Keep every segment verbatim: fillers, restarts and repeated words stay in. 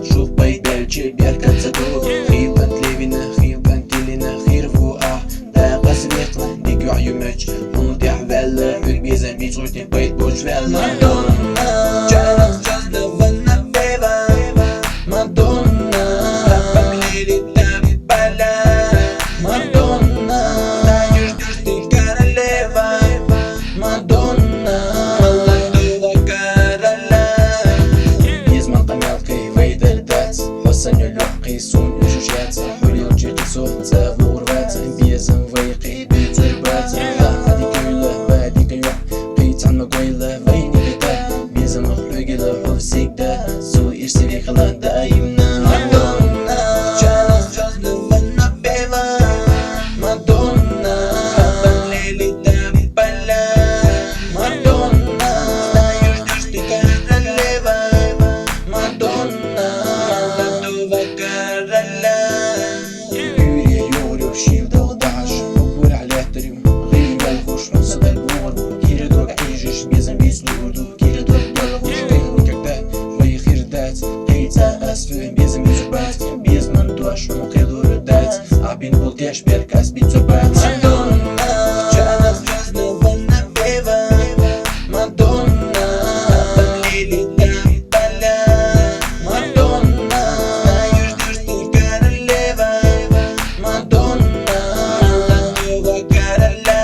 Шух бай бәлче бәркәт сату. Хил пәнтлевина, хил пәнтилина, хир ву ах. Дәғас виқла, дигю юмәч. Хун дәх вәлла, үл безән бич ути байт буч вәлла. Мадонна, чарах чазна ванна бева. Мадонна, хапам лили табит бала. Мадонна, стаешь душти королева. Мадонна, молодого короля. Без манка мелкой вейдер дац. Хосан юлюхи сун юшушац. Хуйыл чекису, цаву урвац. Безам вейхи бицурбац. Ха, ади кюла, вади кюла. Пицан магойла, вайни бита. Безам хуйгила, хул всегда. Су ирси вихла, даимна. Мадонна, чарах чазна ванна бева. Мадонна, хапам лили табит бала. Мадонна, стаешь душти королева. Мадонна, молодого короля. Юрия Юрьев шил дал даш, бура летарю. Гыйвал хуш, он садай бур. Кири дог ижиш, безам бис дурду. Кири дог дал хуш, гыйвал никогда. Вай хирдац, гыйца асфе, безам бис бац. Безман дуаш, он килур дац. Абин бул теш беркас бицу бац. Мадонна, чарах чазна ванна бева. Мадонна, хапам лили табит бала. Мадонна, стаешь душти королева. Мадонна, молодого короля.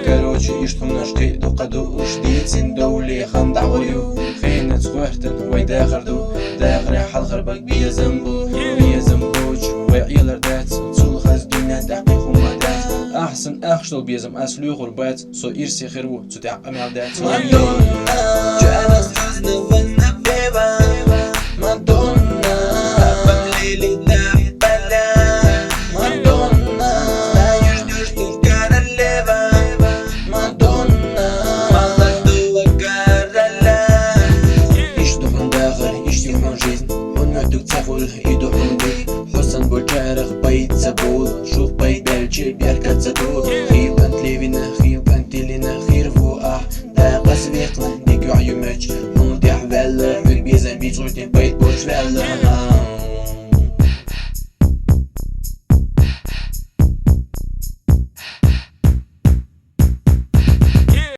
Короче, ишт хунаш кей дукаду уш дицин доули хан дагую. Хинец хуэртен вай дахарду. Дахре халхар бак безам бу. Безам буч, вай илар дац. Цул хаз дуня дакъи хума дац. Ахсан ахшдал безам аслю хурбац. Со ирси хирву, цу тя амял дац. Мадонна, чарах чазна ванна бева. Мадонна, хапам лили табит бала. Мадонна, стаешь душти королева. Мадонна, молодого короля. Ишт духан дахар, ишт духан жизнь. Хун мөтүк цахул, и духан ди. Хусан бочарах байт сабул. Шух бай бәлче беркат сату. Хил пәнтлевина, хил пәнтилина, хир ву ах. Дәғас виқла, дигю юмәч.